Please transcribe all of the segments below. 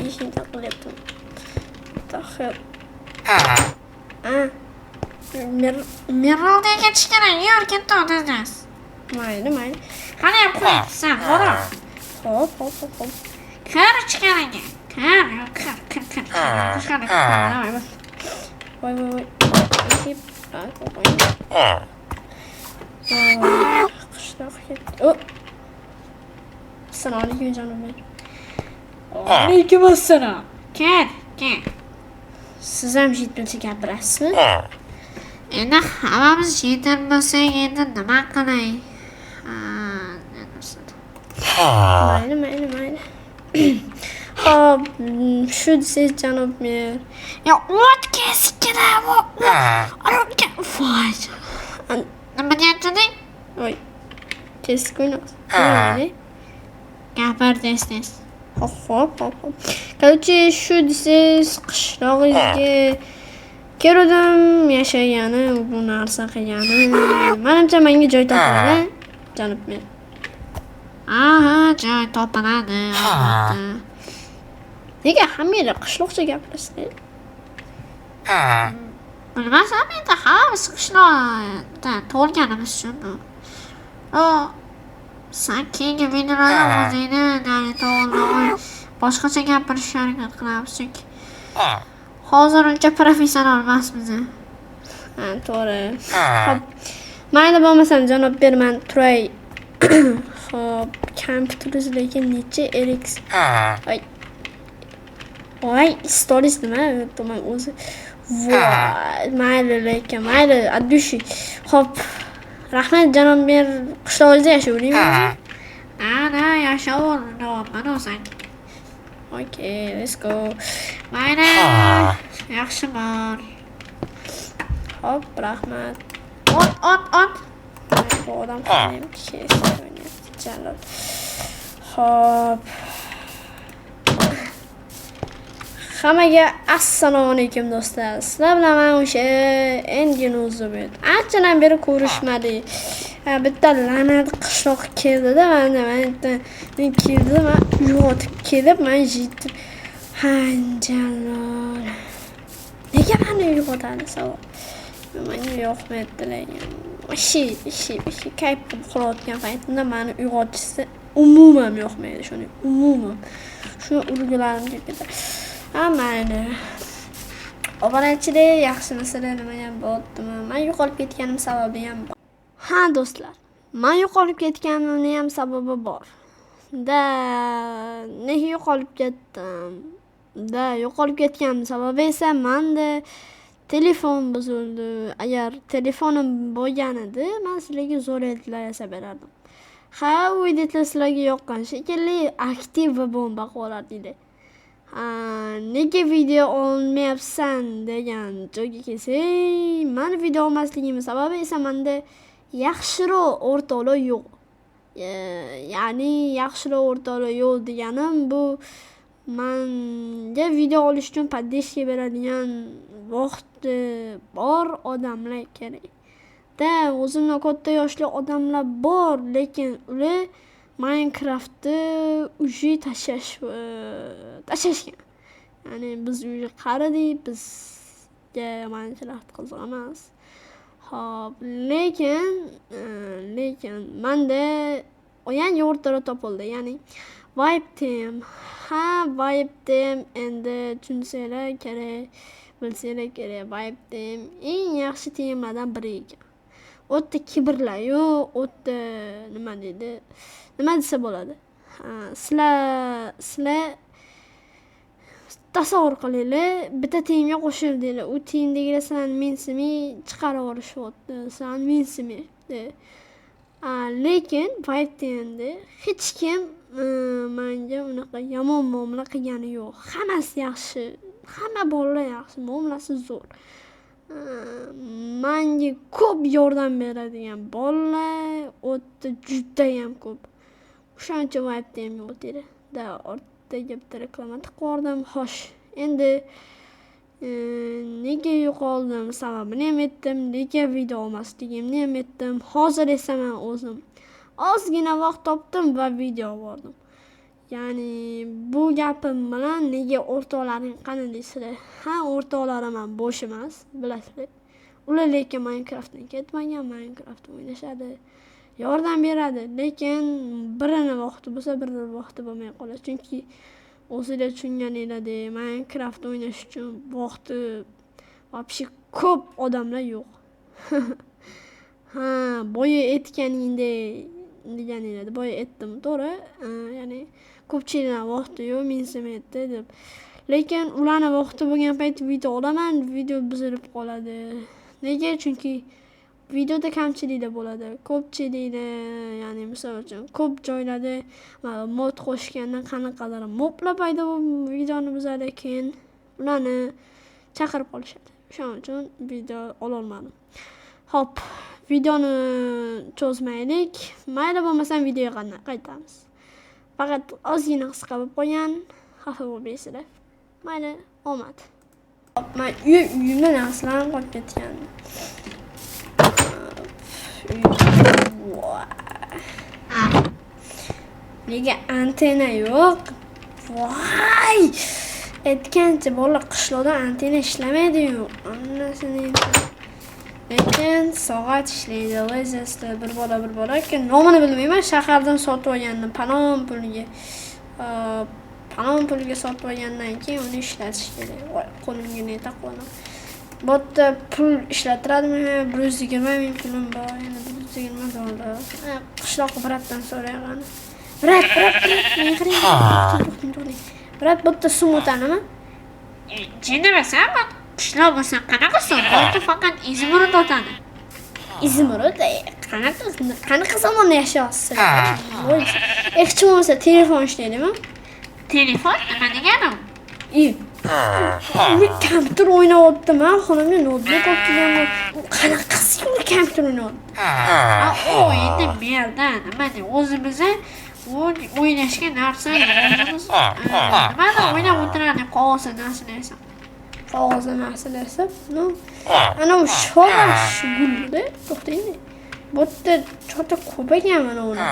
Eshikni taqilyapti. Taxir. A. Mer Merolga ketish kerak, yur, ketdi tez. Mayli, mayli. Qani qo'yibsan, bora. Hop, hop, hop, hop. Kir ichkariga. Kir, kir, kir, kir. Kir, kir. Voy, voy, voy. Eshik. Qo'ying. Qishloq ketdi. O. Assalomu alaykum, janob mer. Alaykum assalom. Kir, kir. Siz ham jetilcha gapirasizmi? Endi hammamiz jetil bo'lsak, endi nima qilay? Mayli, mayli, mayli. Hop, shu desangiz, janob mer. Ya o't keskina, voy. Nima deyaptiding? Voy. Keskin. Mayli. Gapir tez tez. Hop, hop, hop, hop. Короче, shu desangiz, qishlog'ingizga keluvdim, yashagani, bu narsa qilgani. Manimcha, menga joy topiladi, janob mer. Aha, joy topiladi albatta. Nega hammanglar qishloqcha gapirasizlar? Bilmasam, endi hammamiz qishloqda tug'ilganimiz uchun bu. O, san keyingi videolarda o'zingni to'g'ri boshqacha gapirishga harakat qilamiz, chunki hozir uncha professional emasmiz. Ha, to'g'ri. Hop. Mayli, bo'lmasam, janob mer, man turay. Hop, kompyuteringiz lekin necha RX? Voy. Voy, stolingiz nima? Man o'zi. Voy, mayli lekin, mayli, от души. Hop. Rahmat, janob mer, qishlog'ingizda yashayveraymi o'zi? Ana, yashaver, deyapman o'zing. Okay, let's go. Mayli, yaxshi bor. Hop, rahmat. Ot, ot, ot. Bu odam ham kesib o'ynayapti, jalol. Hop. Hammaga assalomu alaykum, do'stlar. Sizlar bilan men o'sha Engin O'zbek. Anchadan beri ko'rishmadik. Ha, bitta la'nat qishloq keldida, mana bitta keldi, man uyg'otib kelib, man jetib. Ha, jalol. Nega meni uyg'otadi savol? Menga yoqmayapti lekin. Вообще, вообще, вообще kayf qilib uxlayotgan paytimda meni uyg'otishsa umuman yoqmaydi shuni, umuman. Shuni urgularim kelib ketadi. Ha, mayli. Obunachilar, yaxshimisizlar, nima ham bo'ptimi? Men yo'qolib ketganim sababi ham bor. Ha, do'stlar, men yo'qolib ketganimni ham sababi bor. Da, nega yo'qolib ketdim? Da, yo'qolib ketganim sababi esa menda telefon buzildi. Agar telefonim bo'lganida, men sizlarga zo'r editlar yasab berardim. Ha, u editlar sizlarga yoqqan shekilli, aktiv va bomba qilib olardinglar. Ha, nega video olmayapsan degan joyga kelsak, mani video olmasligimning sababi esa menda yaxshiroq o'rtoqlar yo'q. Ya'ni yaxshiroq o'rtoqlar yo'q deganim bu manga video olish uchun поддержка beradigan vaqti bor odamlar kerak. Da, o'zimdan katta yoshli odamlar bor, lekin ular Minecraftni уже tashlashgan. Ya'ni biz уже qaridik, bizga Minecraft qiziq emas. Hop, lekin menda yangi o'rtoqlar topildi, ya'ni Vibe Team. Ha, Vibe Team, endi tushunsanglar kerak, bilsanglar kerak, Vibe Team eng yaxshi teamlardan biri ekan. U yerda kibrlar yo'q, u yerda nima deydi, nima desa bo'ladi. Ha, sizlar tasavvur qilinglar, bitta teamga qo'shildinglar. U teamdagilar sizlarni mensimay chiqarib yuborishyapti, sizlarni mensimayapti. Lekin Vibe Teamda hech kim manga unaqa yomon muomala qilgani yo'q. Hammasi yaxshi, hamma bolalar yaxshi, muomalasi zo'r. Manga ko'p yordam beradigan bolalar u yerda judayam ko'p. O'shaning uchun Vibe Teamga o'tinglar. Da, ortiga bitta reklama tiqib yubordim. Xo'sh, endi nega yo'qoldim sababini ham aytdim, nega video olmasligimni ham aytdim. Hozir esa men o'zim ozgina vaqt topdim va video oldim. Ya'ni bu gapim bilan nega o'rtoqlaring qani deysizlar. Ha, o'rtoqlarim ham bo'sh emas, bilasizlar. Ular lekin Minecraftdan ketmagan, Minecraft o'ynashadi, yordam beradi, lekin birini vaqti bo'lsa, birini vaqti bo'lmay qoladi. Chunki o'zinglar tushunganinglardek, Minecraft o'ynash uchun vaqti вообще ko'p odamlar yo'q. Ha, boya aytganingdek deganinglarda boya aytdim, to'g'ri. Ya'ni ko'pchilikning vaqti yo'q, mensimayapti deb. Lekin ularni vaqti bo'lgan payt video olaman, video buzilib qoladi. Nega? Chunki videoda kamchiliklar bo'ladi. Ko'pchilikda, ya'ni misol uchun ko'p joylarda mod qo'shganda qanaqadir moblar paydo bo'lib videoni buzadi, keyin ularni chaqirib qolishadi. O'shaning uchun video ololmadim. Xo'p, videoni cho'zmaylik. Mayli, bo'lmasam videoga qaytamiz. Faqat ozgina qisqa bo'lib qolgan, xafa bo'lmaysizlar. Mayli, omad. Man uyimda narsalarim qolib ketgan. Nega antenna yo'q? Voy! Aytgancha bola qishloqda antenna ishlamaydi-yu. Onasini. Lekin soat ishlaydi. Lazerda bir bola ekan. Nomini bilmayman, shahardan sotib olgandim palon puliga. Palon puliga sotib olgandan keyin uni ishlatish kerak. Voy, qo'limga ne taqib oldim. Bu yerda pul ishlattiradimi? 120 ming pulim bor, yana 120 dollar. Qishloq bratdan so'rayman. Brat, men qarang. To'xtang. Brat, bu yerda sum o'tadimi? Jinnimisan? Qishloq bo'lsa qanaqa sum? Bu faqat izmurud o'tadi. Izmurud? Qanaqa zamonda yashayapsiz? Hech bo'lmasa telefon ishlaydimi? Telefon nima degani u? Kompyuter o'ynayaptim, man xonamga noutbuk olib kelganman. Qanaqasiga u kompyuter o'ynayapti? U endi merda nima de o'zimizni o'ynashga narsa o'zimiz nimada o'ynab o'tiradi, qog'ozda narsalar esa. Qog'ozda narsalar esa, no. Ana u shorash gulda, to'xtang. Bu yerda chota ko'p ekan mana uni.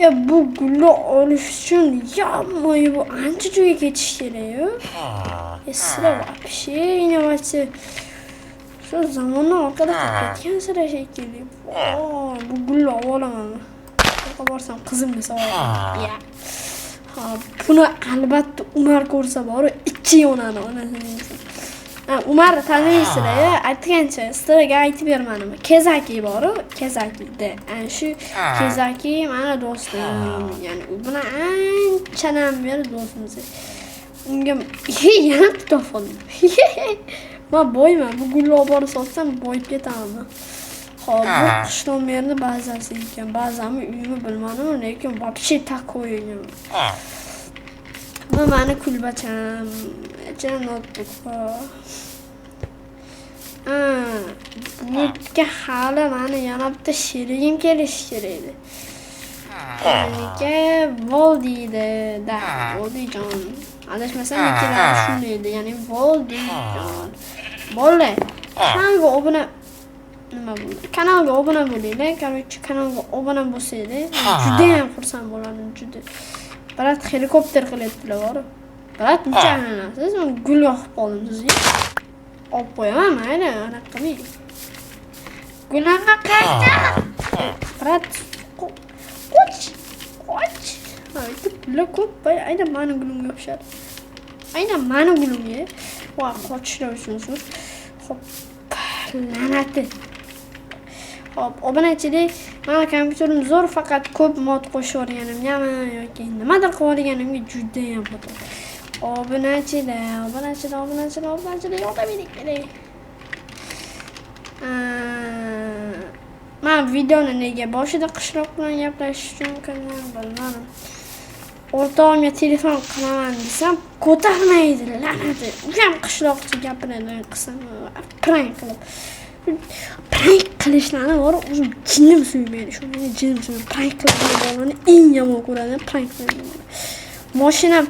Ya bu gulni olish uchun yomon bu ancha joyga ketish kerak-ku. Sizlar вообще innovatsiya shu zamondan orqada qolib ketgansizlar shekilli. Bu gulni olib olaman. Yo'qqa borsam qizimga sovg'a. Ya. Ha, buni albatta Umar ko'rsa bor, ichi yonadi onasini. Ha, Umar taniysizlar-ya, aytgancha sizlarga aytib bermadim. Kezaki bor-u, Kezakida. Ana shu Kezaki mani do'stim. Ya'ni u bilan anchadan beri do'stmiz. Unga yana topib oldim. Men boyman, bu gulni olib borib sotsam boyib ketaman. Xo'p, bu qishloq merni bazasi ekan. Bazami, uyimi bilmadim, lekin вообще такой ekan. Bu mani kulbacham, ichida noutbuk bor. Bu yerga hali mani yana bitta sherigim kelishi kerak edi. Meniki Voldiydi, da, Voldiyjon. Adashmasam ikkalari shunday edi, ya'ni Voldiyjon. Bo'ldi. Kanalga obuna nima bo'ldi? Kanalga obuna bo'linglar. Короче, kanalga obuna bo'lsanglar, juda ham xursand bo'lardim, juda. Brat helikopter qilyaptilar bor. Brat, muncha aylanasiz, men gul yoqib qoldim sizga. Olib qo'yaman, mayli, anaqa qilmang. Gullarni qayta. Brat, qoch, qoch. Ha, gullar ko'p, aynan mani gulimga yopishadi. Aynan mani gulimga. Va qochishlar uchun zo'r. Xo'p, la'nati. Xo'p, obunachilik, mana kompyuterim zo'r, faqat ko'p mod qo'shib yuborganimgami yoki nimadir qilib yuborganimga juda ham xato. Obunachilar, yordam bering. Men videoni nega boshida qishloq bilan gaplashish uchun qildim bilmadim. O'rtog'imga telefon qilaman desam, ko'tarmaydi, la'nati. U ham qishloqcha gapiradi, qilsam, prank qilib. Prank qilishlarni bor, o'zim jinim suymaydi. Shu meni jinim suymaydi. Prank qilgan bolani eng yomon ko'radi, prank qilgan. Mashinam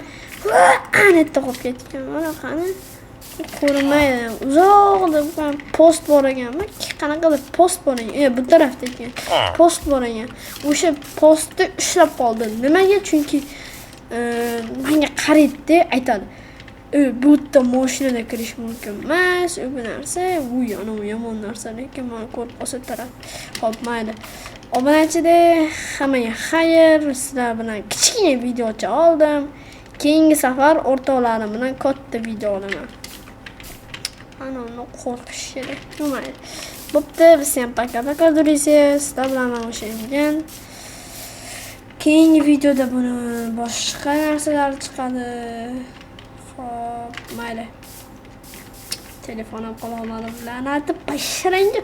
anetda qolib ketgan. Mana qani ko'rinmaydi. Uzoqda post bor ekanmi? Qanaqadir post bor ekan. Bu tarafda ekan. Post bor ekan. O'sha postni ushlab qoldim. Nimaga? Chunki Menga qaraydi-da, aytadi: "Bu yerda mashinada kirish mumkin emas, u bu narsa, uy, anavi yomon narsa, lekin mani ko'rib qolsa taradi." Xo'p, mayli. Obunachida hammaga xayr, sizlar bilan kichkina videocha oldim. Keyingi safar o'rtoqlarim bilan katta video olaman. Ana uni qo'rqish kerak. Mayli. Bo'pti, всем пока-пока, друзья. Sizlar bilan man o'sha. Keyingi videoda buni boshqa narsalar chiqadi. Xo'p, mayli. Telefon ham qololmadim. La'nati basharangga.